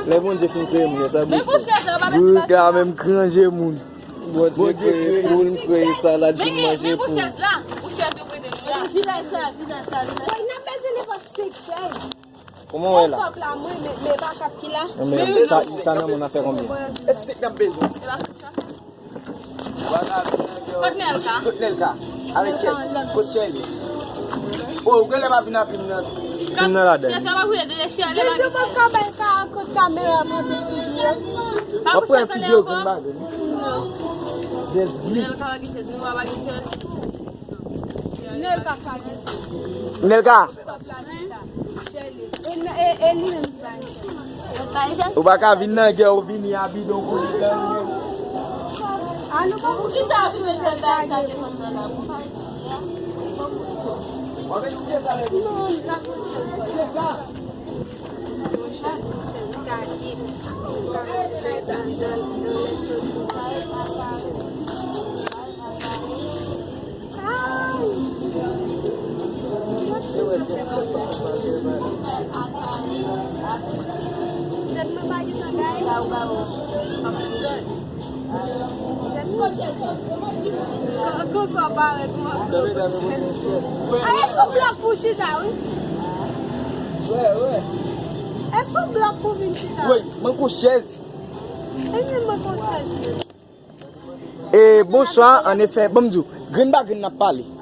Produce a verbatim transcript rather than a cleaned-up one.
Lè Bondye fin kreye moun, e sa Bondye fè. Gouda menm granje moun. Bondye kreye poul, m kreye salad pou m manje poul. Vin la, sa, vin la, sa, vin la. Woy, n ap bezwen nenpòt senk chèz. Kòman w wè la? Kòb la, mwen, men, men pa kat ki la. Men sa, sa nan moun nan fè konbyen? E senk n ap bezwen. Kot Nelka? Kot Nelka? Avèk kiyès? Kot Sherly? Oh, ou genlè pa vin avè m nan. Vin nan ladan. Chèz sa pa pou de chèz. Jezi, ou pa ka bay ka kot kamera pou tout figi yo. Pa pou chèz sa ankò. Nelka pa gen chèz, nou pa gen chèz. Nelka pa gen. Nelka. Ou pa ka vin nan gè, ou vini a bidon koule nan men. Konsa w parèt, mwen. Ay, e sou blòk pou chita, wi. E sou blòk pou vin chita. Wi, mwen gon chèz. E mwen, mwen gon chèz. E, bonswa, an efè, ban m di w, grenn pa grenn n ap pale.